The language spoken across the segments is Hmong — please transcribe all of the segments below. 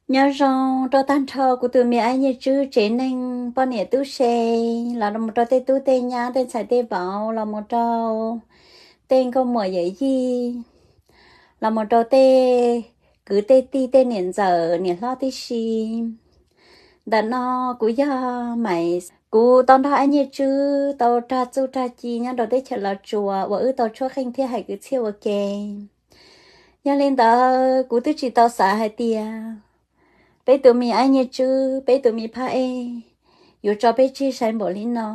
Nyob zoo rau tag nrho kuv tus me ab Nyiaj Tswb tsev neeg, poj niam tub se, los mus rau tej tub tej nyab, tej ntxhais tej vauv, los mus rau tej nkauj muam yawm yij, los mus rau tej kwv tej tij, tej niam ntxawm niam hlob tib si. Ntawm no kuv yog Maiv, kuv tau nrog ab Nyiaj Tswb tau rag txuj rag ci nyob rau teb chaws Los Tsuas uas wb tau tshuab qeej thiab hais kwv txhiaj ua ke. Yog li ntawd kuv twb tsis tau xav hais tias peb tus me ab Nyiaj Tswb, peb tus me phab ej yuav tso peb tseg sai npaum li no.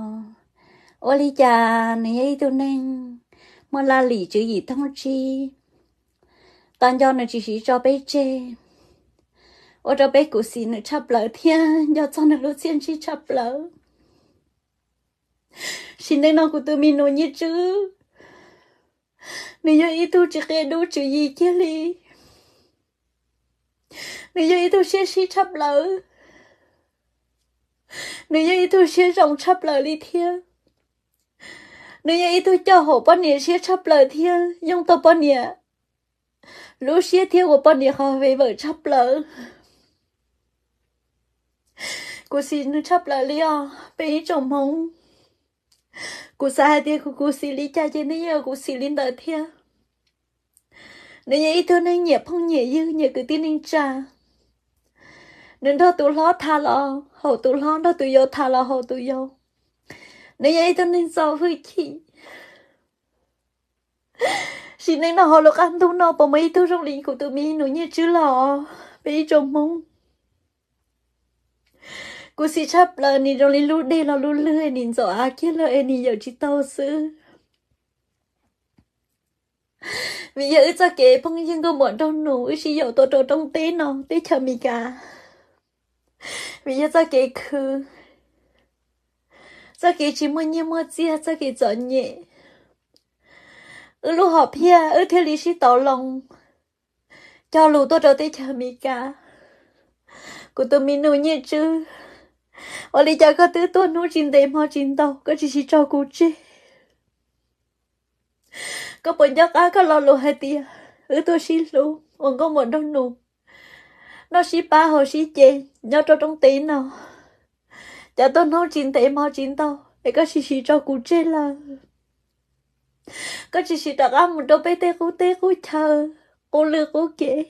Ua li cas nws yog ib tug neeg muaj laj lim tswv yim toog tsib, tas nco nws tsis siv tso peb tseg, ua rau peb khuv xim nws tshaj plaws thiab nco txog nws lub txiaj ntsig tshaj plaws. Sim neej no kuv tus me nus Nyiaj Tswb, nws yog ib tug tsis qia dub tswv yim kiag li. Nws yog ib tug siab sib tshaj plaws. Nws yog ib tug siab zoo tshaj plaws li thiab. Nws yog ib tug coj haum poj niam siab tshaj plaws thiab yoog tau poj niam lub siab thiab ua poj niam qhov vem vawm tshaj plaws. Kuv xis nws tshaj plaws li os peb ib tsoom Hmoob. Kuv xav hais tias kuv khuv xim li cas ces nws yeej kuv xim li ntawd thiab. Nws yog ib tug neeg nyiam phooj nyiam ywg, nyiam kwv tij neej tsa. Nws nrog tus hlob tham los haum tus hlob, nrog tus yau tham los haum tus yau. Nws yog ib tug neeg txo hwj chim. Sim neej no hauv lub qab ntuj no puas muaj ib tug zoo li kuv tus me nus Nyiaj Tswb los peb ib tsoom Hmoob? Kuv xis tshaj plaws, nws zoo li lub dej los lub lwg es nws ntxaum av kiag lawm es nws yawm tsis tau xwb. Vim yog wb txoj kev phooj ywg nkauj muam nraug nus wb sib yaum tuaj rau roob teb no teb chaws Amelikas. Vim yog txoj kev khwv, txoj kev tsis muaj nyiaj muaj txiag, txoj kev txom nyem, wb lub hom phiaj wb thiaj li sib tau loo cog lus tuaj rau teb chaws Amelikas. Kuv tus me nus Nyiaj Tswb, ua li cas koj twb tuaj hnub tsis ntev hmo tsis ntau koj tsis siv tso kuv tseg? Koj puas nco qab koj lo lus hais tias wb tuaj sib hlub ua nkauj muam nraug nus, noj sib pab haus sib ce nyob rau roob teb no? Cas tuaj hnub tsis ntev hmo tsis ntau es koj tsis siv tso kuv tseg lawm? Koj tsis siv rov qab mus rau peb tej qub teb qub chaw, qub lwm qub kev,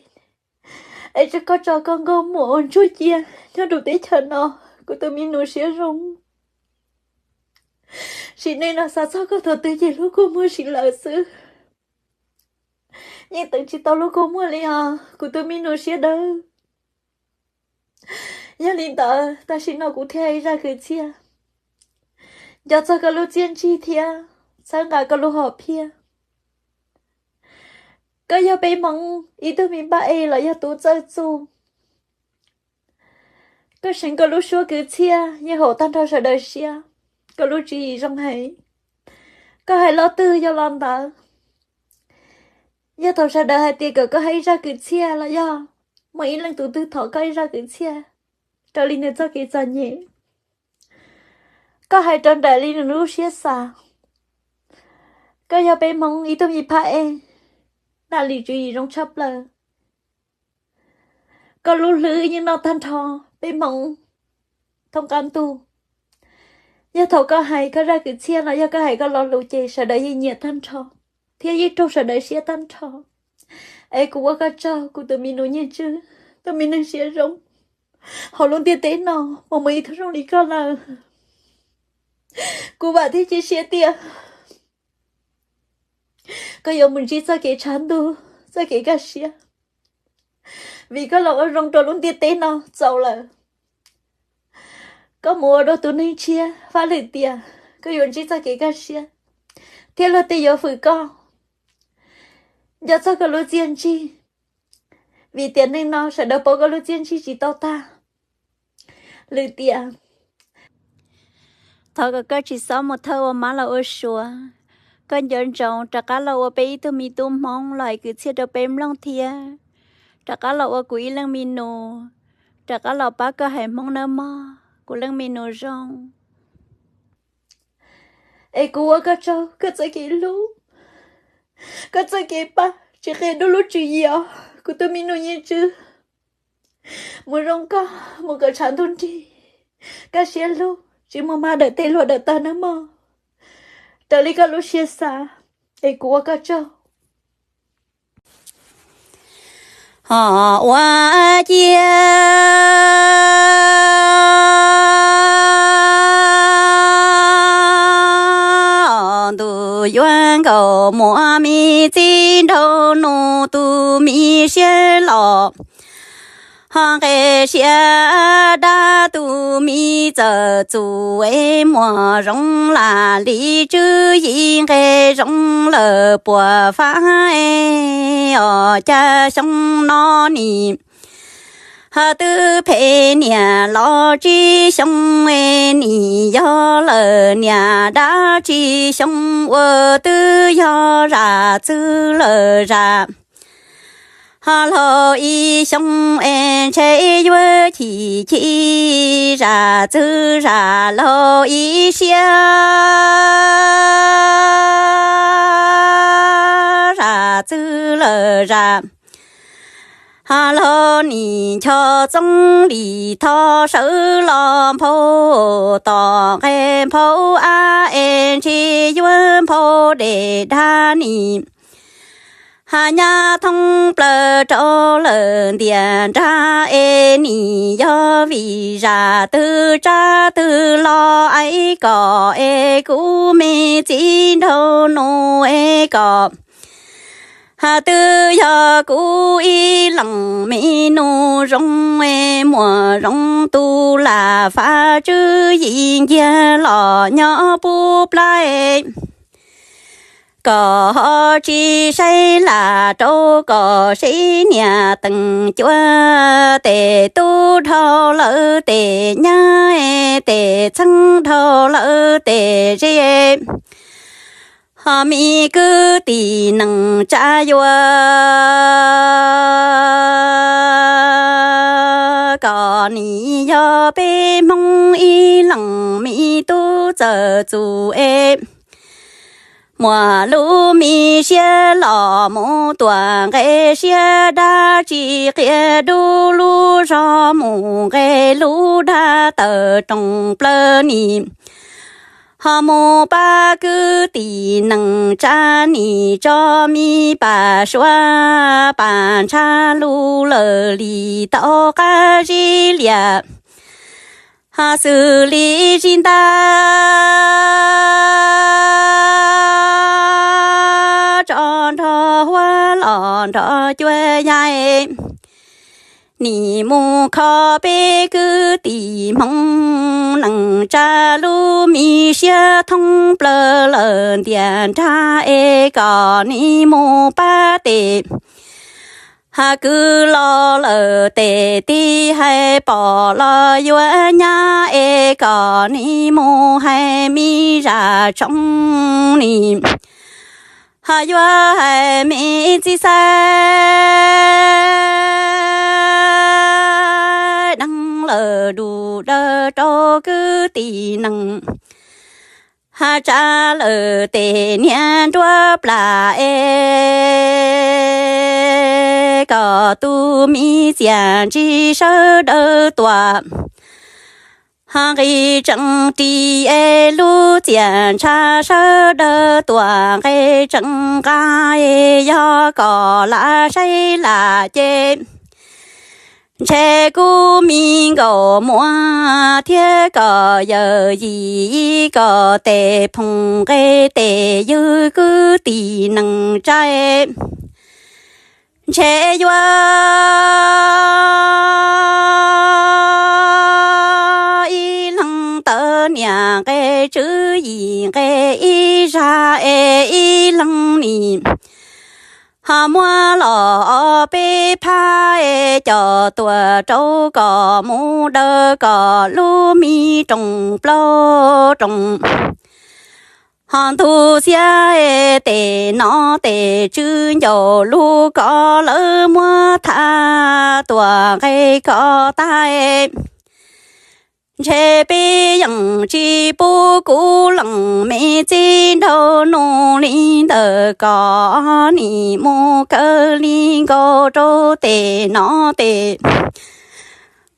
es koj tso koj nkauj muam ua ntsuj cia nyob rau teb chaws no, kuv tus me nus siab zoo. Sim neej no xav txog koj thaum twg ces lub kua muag sim lawm xwb. Yeej teev tsis tau lub kua muag li os kuv tus me nus siab dawb. Yog li ntawd tam sim no kuv thiaj hais zaj kwv txhiaj, nco txog koj lub txiaj ntsig thiab txhawb nqa koj lub hom phiaj. Koj yog peb Hmoob ib tug me npaj ej los yog tub txawj txuj. Koj seev koj lub suab kwv txhiaj yeej haum tag nrho sawv daws siab, koj lub tswv yim zoo heev. Koj hais lo twg yog lo ntawd. Yog thaum sawv daws hais tias kom koj hais ib zaj kwv txhiaj los yog muaj ib leej tus twg thov koj ib zaj kwv txhiaj raws li nws txoj kev txom nyem, koj hais raws nraim li nws lub siab xav. Koj yog peb Hmoob ib tug me phab ej, laj lim tswv yim zoo tshaj plaws. Koj lub hlwb yeej noj tag nrho peb Hmoob thoob qab ntuj. Yog thaum koj hais koj zaj kwv txhiaj los yog koj hais koj lo lus ces sawv daws yeej nyiam tag nrho thiab yeej raug sawv daws siab tag nrho. Es kuv ua koj tsaug kuv tus me nus Nyiaj Tswb, tus me neeg siab zoo hauv lub ntiaj teb no puas muaj ib tug zoo li koj lawm. Kuv vam thiab cia siab tias koj yuav mus ntsib txoj kev tshav ntuj, txoj kev kaj siab, vim koj los ua zoo rau lub ntiaj teb no txaus lawm. Koj mus ua rau tus neeg tshiab faj lwm tiam koj yuav ntsib txoj kev kaj siab, thiab luag tej yuav fwm koj. Nco txog koj lub txiaj ntsig, vim tiam neej no sawv daws paub koj lub txiaj ntsig tsis tau tag. Lwm tiam, thov kom koj tsis txhob mus thawj ua mab los ua suav. Koj nco ntsoov rov qab los ua peb ib tug me tub Hmoob los hais kwv txhiaj rau peb mloog thiab. Rov qab los ua kuv ib leej me nus, rov qab los pab koj hais Hmoob nawb mog, kuv leej me nus zoo. Es kuv ua koj tsaug koj txoj kev hlub, koj txoj kev pab tsis qia dub lub tswv yim os kuv tus me nus Nyiaj Tswb. Mus zoo koj, mus kom tshav ntuj nrig, kaj siab lug, tsis mus mas dawm tes luag dawm tawg nawb mog. Raws li koj lub siab xav, es kuv ua koj tsaug. Ho ua cia ntuj yuav nkaus muaj me txiv nraug nus tus me siab los, ho nqe siab dab tus me txawm txus es muaj zoo lam li tswv yim nqe zoo lawm puas fab es os cas xyoo no nim ho twb phem niam los tsib xyoo es nim yog lawm niam dab tsis xyoo uas twb yog zam txwv lawm zam. Ho laug ib xyoo es ntshe yuav chim chim zam txwv zam laug ib siab zam txwv lawm zam. Ho laug nim ncho txooj lim thoj sawv los nphau tom nqe nphau ab es ntshe yuav nphau dej dab nim. Ho nyab thoob plaws rau lawm ntiaj nrag es nim yog vim zam twg tsab twg los ais kom es kuv me txiv nraug nus es kom ha twb yog kuv ib leeg me nus zoo es muaj zoo tus lam fab tswv yim nkiag los nyob pub plab es kom ho tsis saib lam rau kom seb niam teem cuab tes tub dhau lawm tes nyab es tes txheeb dhau lawm tes zeb. Ho me kwv tij neej tsa yuav kom nim yog peb Hmoob ib leeg me tub txawm txus es muaj lub me siab los mus tuam nqe siab dab tsi qia dub lub zog mus nqe lub dag tawm roos plaws nim. Ho mus pab kwv tij neej tsa nim tso me pam suav pam ntsha lug lawm li tau qab zib liam. Ho xws li zib ntab tso nrog huab los nrog cua yaig. Nim mus kho peb kwv tij Hmoob neej tsa lub me siab thoob plaws lawm ntiaj nrag es kom nim mus pab tes ha kwv los lawm tes tij hais pom los yuav nyab es kom nim mus hais me zam tshoob nim. Ho yuav hais me txiv xaiv deev lawm du daws rau kwv tij neej. Ha tsa lawm tes niag nruab plam es kom tus me txiaj ntsig sawv daws tuam. Ha nqis tsees ris es lub txiaj ntsha sawv daws tuam nqe tsees nqa es yog kom lam saib lam ces ntshe kuv me nkauj muam thiab kom yawm yij kom tes phooj nqe tes ywg kwv tij neej tsa ntshe yuav ib leeg tawv niam nqe tswv yim nqe ib zag es ib leeg nim. Ho muab los peb phab es coj tuaj rau kom mus daws kom lub me rooj plaub rooj. Ho ntug xiab es tes no tes tswv ncauj lub koj lawv muab thaj tuaj nqe koj tag. Ntshe peb yeej tsis pub kuv leej me txiv nraug nus li ntawd kom nim mus kawg li nkaus rau tes no tes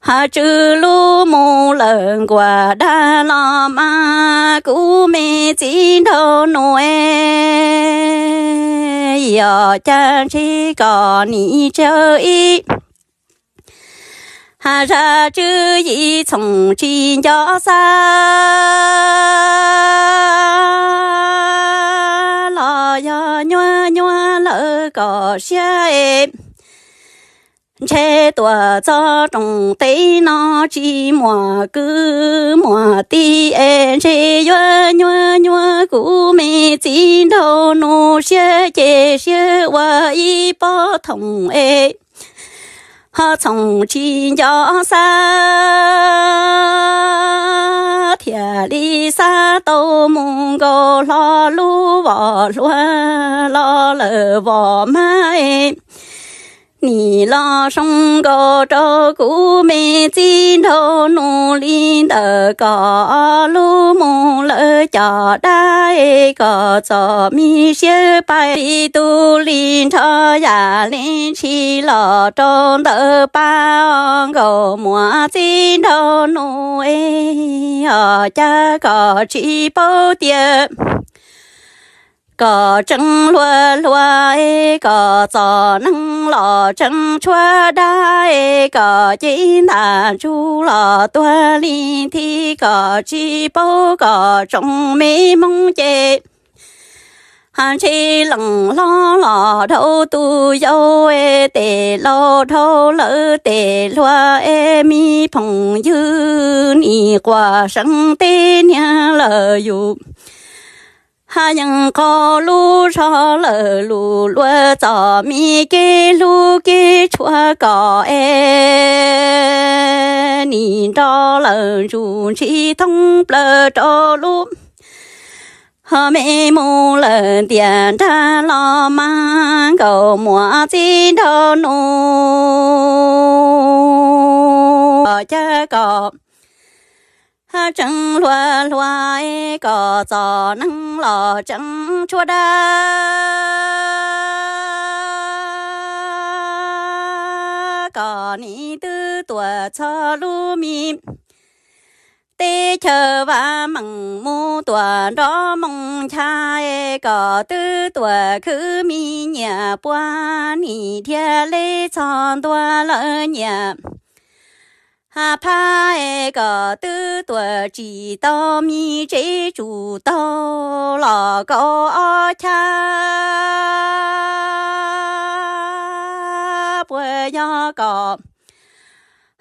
Has tsw lub mus lawm nkuas dag los mas kuv me txiv nraug nus es, yog cas ntshe kom nim tsaw ib has zaj tswv yim txhoom tsis nco xav los yog nyuaj nyuaj lawm kom siab es. Ntshe tuam txog rooj teb no tsis muaj kwv muaj tij es ntshe yuav nyuaj nyuaj kuv me txiv nraug nus siab ces siab ua ib pob thoom es ho txhoom tsis nco xav thiaj li xav tau mus nkaus hlo lub vos hluas los lawm vos mag es. Nim los zoo nkaus rau kuv me txiv nraug nus li ntawm kom lub mus lawm cov dab es kom txom me siab pais li tus li nrho yam li ntshis los rau ntawm pab nkaus muaj txiv nraug nus es, yog cas kom tsis paub tias kom tseeb hluas hluas es kom txom neeg los tseeb tshuav dab es kom cev ntaj ntsug los tuag li nthi kom tsis paub kom tsoom me hmoob ces. Has ntshe leej hlob los dhau tus yau es tes laus dhau lawv tes hluas es me phooj ywg nim quas seev teb niag lawm yus. Has yeej qaug lub zog lawm lus luag txom me kev hlub kev tshua kom es nim nrog lawm ntsuj ntsig thoob plaws rau lub ho me mus lawm ntiaj nrag los mag nkaus muaj txiv nraug nus cas kom tseeb hluas hluas es kom txom neeg los tseeb tshuav dab kom nim twb tuam txog lub me teb chaws vaj meem mus tuam nrov moo ncha es kom twb tuam khwv me nyiam puag nim dhia leb txog ntua lawm nyiam has phab es kom twb tuam tsis tau me tsev tsum tau los kaum ob chab puas yog kom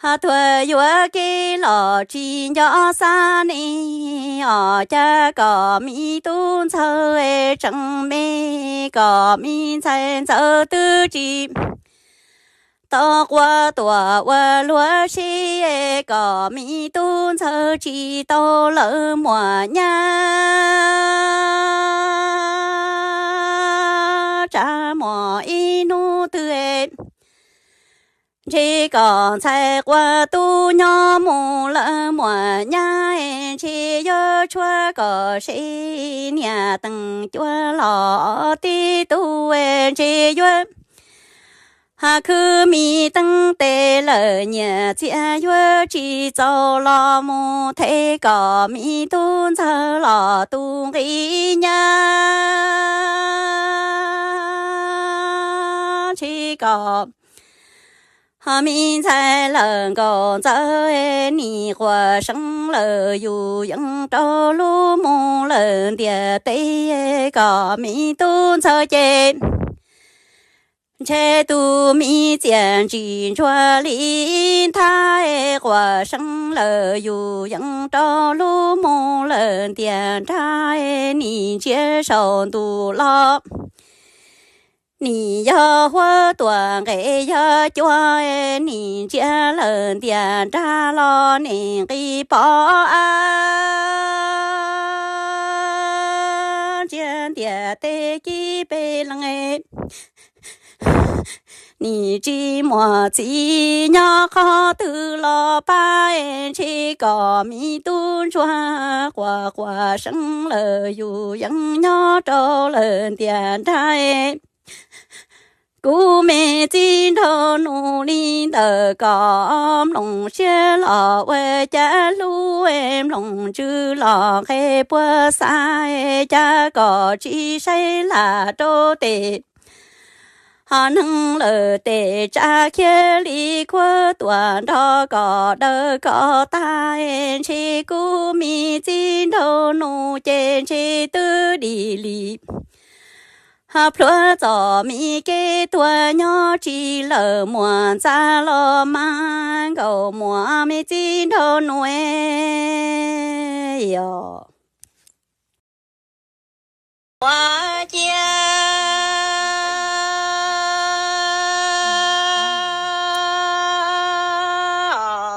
ho tuag yuav kev los tsis nco xav ne os cas kom me tub ntxawg tseem me kom me ntxhais ntxawg twb tsis tau quaj tuam ua luag sib kom me tub ntxawg tsis tau lawv muam nyab tsa muam ib hnub twg ntshe kom ntxhais quaj tub nyob mus lawv muam nyab ntshe yuav tshuav kom seb niam teem cuab los tib tug ntshe yuav has khwv me teeb tes lawm nyiam txiag yuav tsis txaus los mus them kom me tub ntxawg los tu nqi nyab tsis kom ho me ntxhais lawm nkaus ntxawg nim quas seev lawm yus yeej rau lub mus lawm ntiaj teb kom me tub ntxawg ces ntshe tus me txiaj ntsim ntsuag li nthab quas seev lawm yus yeej rau lub mus lawm ntiaj nrag nim ntsia saum ntuj los nim yog huab tuam nqes yog cua nim ntsia lawm ntiaj nrag los nim nqis pov av ntsia ntiaj teb kib peb leeg nim tsis muaj txiv nyob qhov twg los pab ntshe kom me tub ntsuag quas quas seev lawm yus yeej nyob rau lawm ntiaj nrag Kuv me txiv nraug nus li ntawm koj mloog siab los ua cas hlub, mloog ntsws los nqe puas xav, cas koj tsis saib lam rau tes ho neeg lawm tes tsa khiav li khuab tuaj nrog koj daws koj tag. Ntshe kuv me txiv nraug nus ces ntshe twb dim li ho plhuav txom mi kev tuag nyob tsis lawm muaj ntxa los mas nkaus muaj me txiv nraug nus. Yog ua cia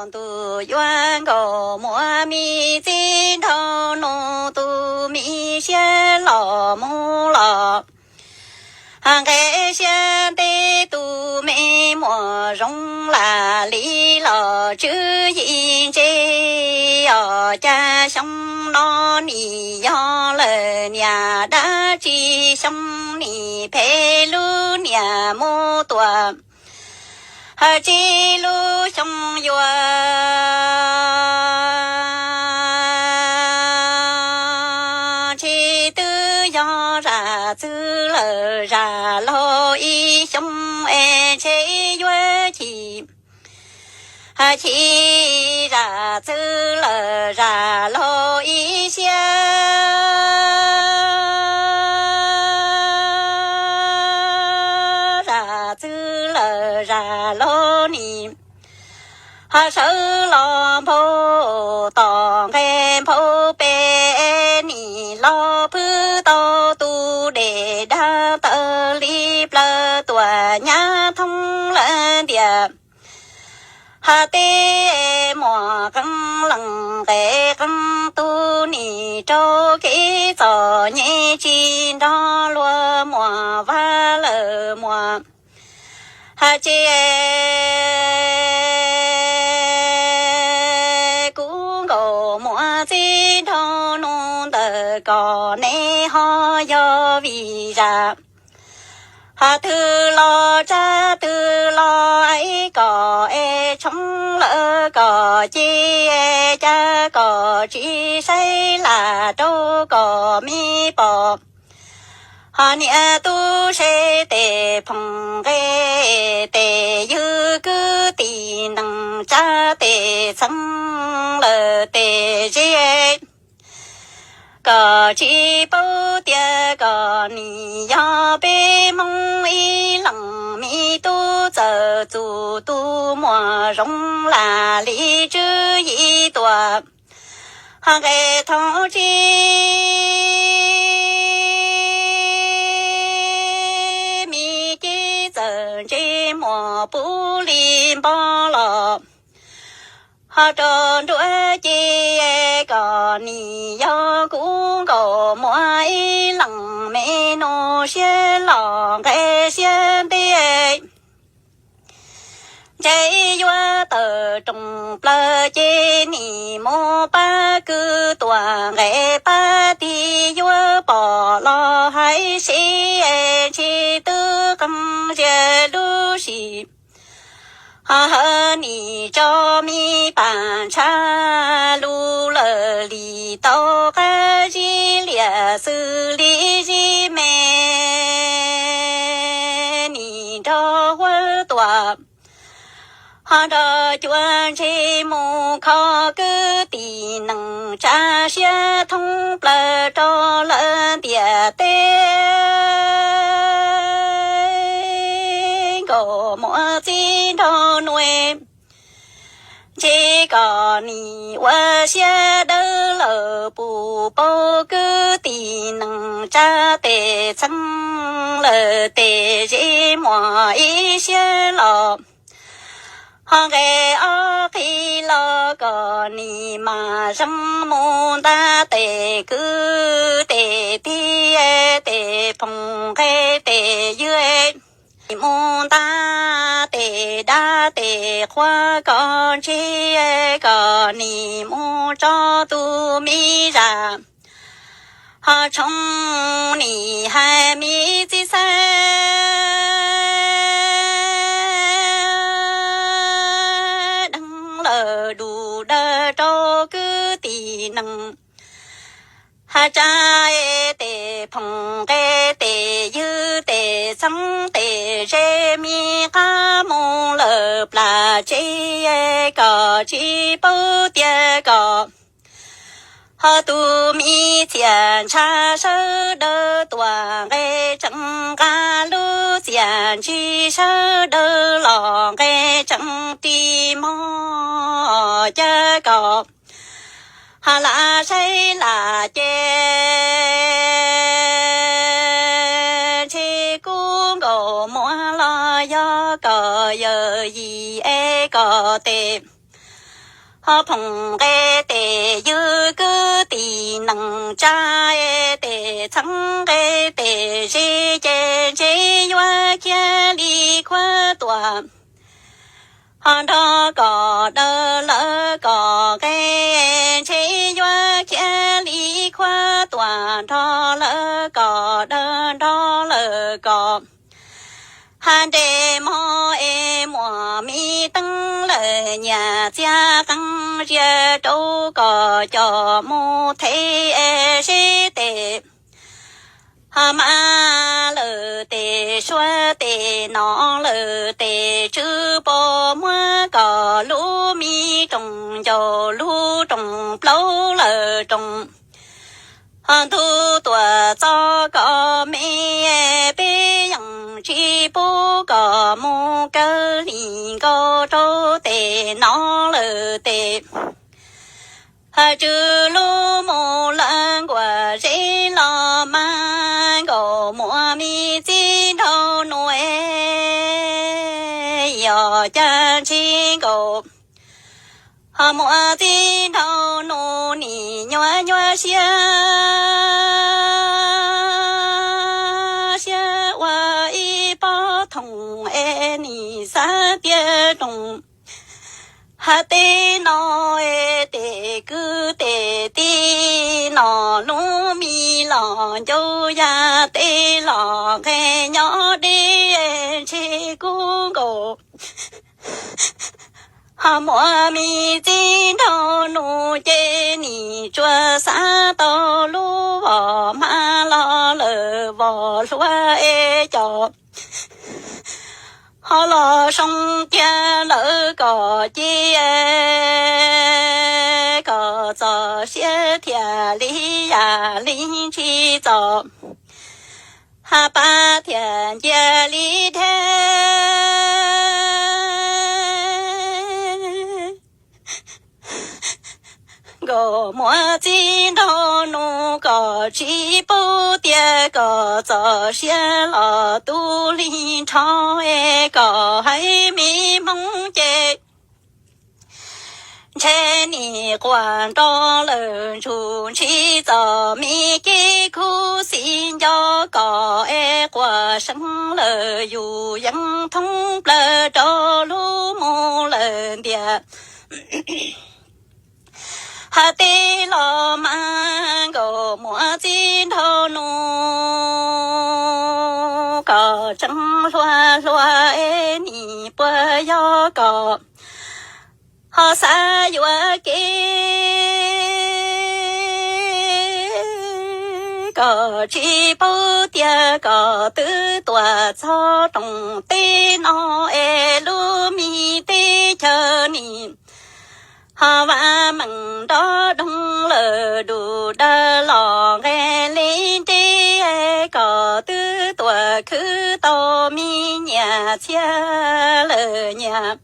ntuj yuav nkaus muaj me txiv nraug nus, tus me siab los mus los nqe siab ntev, tus me muaj zoo lam li los tswv yim ntse. Os cas xyoo no nim yog lawm niam dab tsi, xyoo nim phem lub niam mus tuaj ho tsis lub xyoo yuav ntshe twb yog zam txwv lawm zam laug ib xyoo es ntshe yuav chim chim zam txwv lawm zam laug ib siab zam txwv lawm zam laug nim ho sawv los nphau tom nqe nphau pem nim los phwb tau tus dej dab taw li plaws tuaj nyab thoob lawm ntiaj ha tej muaj qee leej nqe qee tug nim rau kev txom nyem tsis nrog luag muaj vaj lawm muaj ha ces kuv nkaus muaj txiv nraug nus ntawm koj neb ho yog vim zam ha twg los tsab twg los aib koj es tshoob lawm koj ces cas koj tsis saib lam rau koj me pom ho niam tub se tes phoom nqe tes ywg kwv tij neej tsa tes txheeb lawm tes zeb. Koj tsis paub tias koj nim yog peb Hmoob ib leeg me tub txawj txuj tus muaj zoo lam li tswv yim tuaj ho nqe thaum tsib me kev txawj ntse muaj puv li npo los ho rau nruab ces koj nim yog kuv nkaus muaj ib leeg me nus siab los nqe siab ntev. Ntshe yuav tawm rooj plaws ces nim mus pab kwv tuaj nqe pab tig yuav pom los hais seb ntshe twb qee ziag lub sim ho hawv nim tso me pam ntshav lug lawm li tau qab zib liam xws li zib me nim nrog huab tuaj ho nrog cuab ntsej mus kho kwv tij neej tsa siab thoob plaws rau lawm ntiaj teb. Nkaus muaj txiv nraug nus, ntshe koj nim ua siab dawb lawm puv paug kwv tij neej tsa tes txheeb lawm tes zeb muaj ib siab los ho nqe ob qig los koj nim mam zees mus nta tes kwv tes tij tes phoom nqe tes ywg mus nta tes dab tes qhua koj ntsib koj nim mus tso tus me zam ho tshoob nim hais me txiv xaiv lawm dub dawb rau kwv tij neej. Hab tsa es tes phoom nqe tes ywg tes txheeb tes ze me qab mus lawm plam tsev, kom tsis paub tias kom ho tus me txiaj ntsha sawv daws tuaj nqe tseeb nqa lub txiaj ntsig sawv daws los nqe tseeb ris mog cas kom ho lam saib lam ces ntshe kub nkaus muag los yog kom yawm yim es kom tes ho phoom nqe tes ywg kwv tij neej tsa es tes txheeb nqe tes ze ces ntshe yuav khiav li khuav tuaj ho nrog kom dawb lawv kom nqe ntshe yuav khiav li khuav tuaj nrog lawv kom dawb nrog lawv kom hab nres mog es muaj me teeb lawm nyias txiag qeeb zias rau kom coj mus them es seb tes ho mab lawm tes suav tes no lawm tes tswv pos muab kom lub me rooj ncauj lub rooj plaub lawm rooj ho ntug tuaj txog kom me peb yeej tsis pub kom mus kawg li nkaus rau tes no lawm tes ho tswv lub mus lawm nkuaj zeb los mas nkaus muaj me txiv nraug nus es yog cas ntshis nkaus ho muaj txiv nraug nus nim nyuaj nyuaj siab siab ua ib pob thooj es nim xav tias rooj hab tej no es tes kwv tes tij no lub me los ncauj yaj tej los nqe nyob deb ntshe kub nkaus ho muaj me txiv nraug nus ces nim tsuas xav tau lub vos hmab los lawm vos hluas es coj ho los zoo kiag lawm kom cia kom txog siab thiaj li yam li ntshis txom hab pab thiaj ncia li dheb nkaus muaj txiv nraug nus kom tsis pub tias kom txog siab los tu li nrho es kom haiv me hmoov ces ntshe nim quaj nrov lawm ntsuj ntshis txom me kev khuv xim nco kom es quaj seeb lawm yus yeej thoob plaws rau lub mus lawm ntiaj hab tej los mas nkaus muaj txiv nraug nus kom tseeb hluas hluas es nim puas yog kom ho xav yuam kev kom tsis paub tias kom twb tuaj txog rooj teb no es lub me teb chaws nim ho vam meej nrov doog lawm dub dawb los nqe li nreb kom twb tuaj khwv tau me nyias txhiab lawm nyias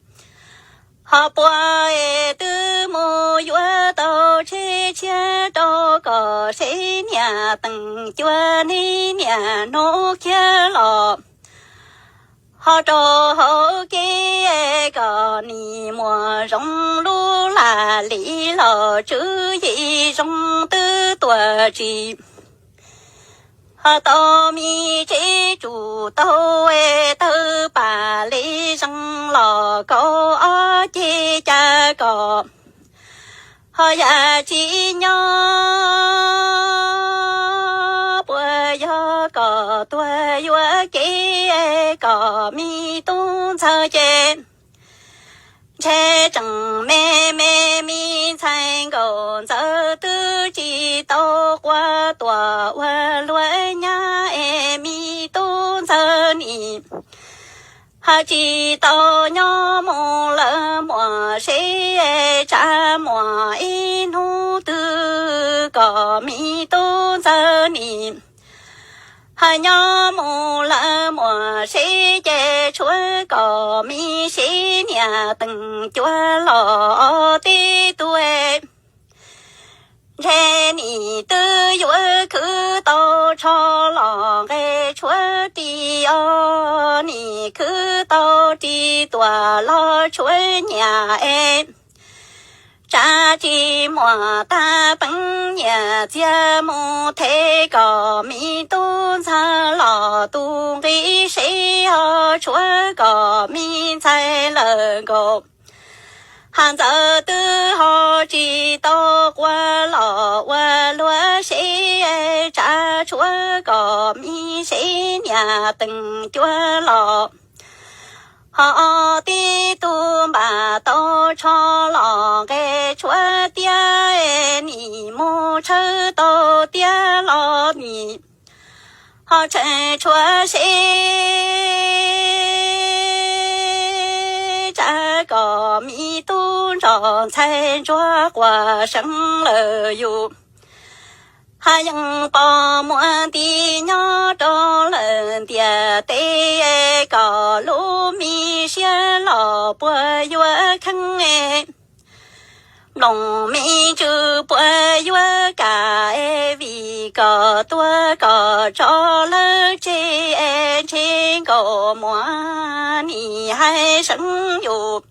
ho puas es twb mus yuav tau tsheb tshiab rau kom seb niam teem cuab neb niam hnub khiav los ho rau hauv kev kom nim muaj zoo lub lag li los tswv yim zoo twb tuaj tsis ho tau me tsev tsuj tau es tawg pam li zoo los kaum ob ceg cas kom ho yam tsis nyob puas yog kom tuag yuam kev kom me tub ntxawg ces Ntshe tseem me me me ntxhais Nkauj Ntxawm twb tsis tau quaj tuaj ua luag nyab es me tub Ntxawm nim ho tsis tau nyob mus lawm muaj seb tsa muaj ib hnub twg kom me tub Ntxawm nim ho nyob mus lawm muaj seb ces tshuav kom me seb niam teem cua los tib tug. Ntshe nim twb yuav khwv tau tsho los nqe tshuav ris os, nim khwv tau ris tuaj los tshuav nyiaj es tsa tsis muaj tag peev nyiaj txiag mus them kom me tub Ntxawm los tu nqi seb ho tshuav kom me ntxhais lawm nkaus. Hais Ntxawm twb ho tsis tau quaj los ua luag seb tsa tshuav kom me seb niam teem cua los ho tib tug npaj tau tsho los nqe tshuav tiab, nim mus tshawb tau tiab los nim ho tshawb tshuav seb tsa kom me tub nrog ntxhais ntsuag quaj seev lawm yus. Hais yeej pom muaj nti nyob rau lawm ntiaj teb, kom lub me siab los puas yuav kheej, mloog me ntsws puas yuav kam, vim kom tuag kom tso lawv tseg, ntshe Nkauj Muas nim hais seev yus.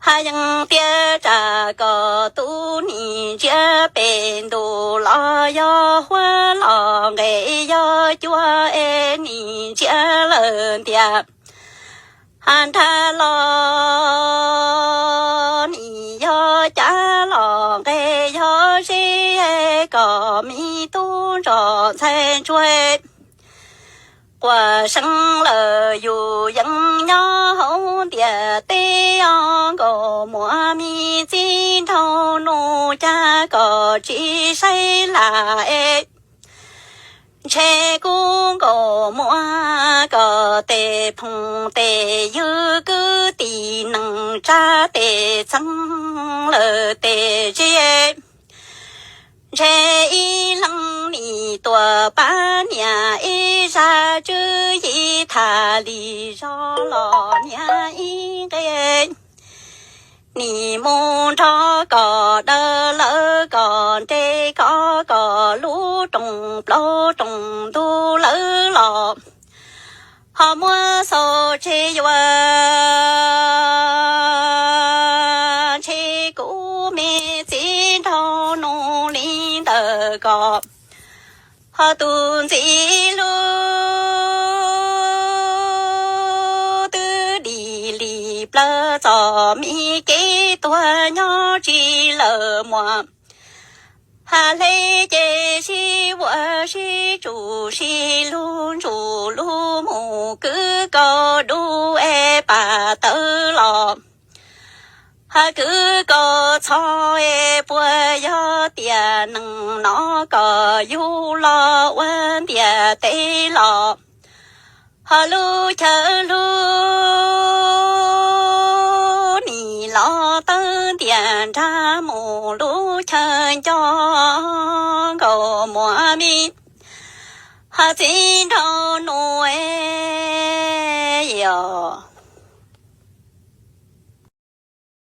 Hais yeej tias tsa kom tub nim ntsia pem ntuj los yog huab los nqe yog cua es nim ntsia lawm ntiaj nrag los nim yog cab los nqe yog zeb, kom me tub nrog ntxhais ntsuag quaj seev lawm yus yeej nyob hauv ntiaj teb os. Nkauj Muas me txiv nraug nus cas kom tsis saib lam es ntshe kuv Nkauj Muas kom tej phooj tej ywg kwv tij neej tsa tej txheeb lawm tej zej, ntshe ib leeg nim tuaj pab niam ib zaj tswv yim tham li zog los niam ib nqe. Nim mus nrog koj daws lawm koj nres koj, koj lub rooj plaub rooj ntug lawm los ho muab xauj tseg yuav, ntshe kuv me txiv nraug nus li ntawm koj ho tus ntxim hlub twb dim li plawv txoj me kev tuag nyob tsis lawm muaj. Hais hle ces sib vuam sib tsum sib lug ntsuj lug mus kwv koj dub es pam tawv los ho kwv koj txhob es puas yog tiam neej no koj yug los ua ntiaj teb los ho lub chaw hlub nim los tawm ntiaj nrag mus lub chaw nco. Nkauj Muas me ho txiv nraug nus es yog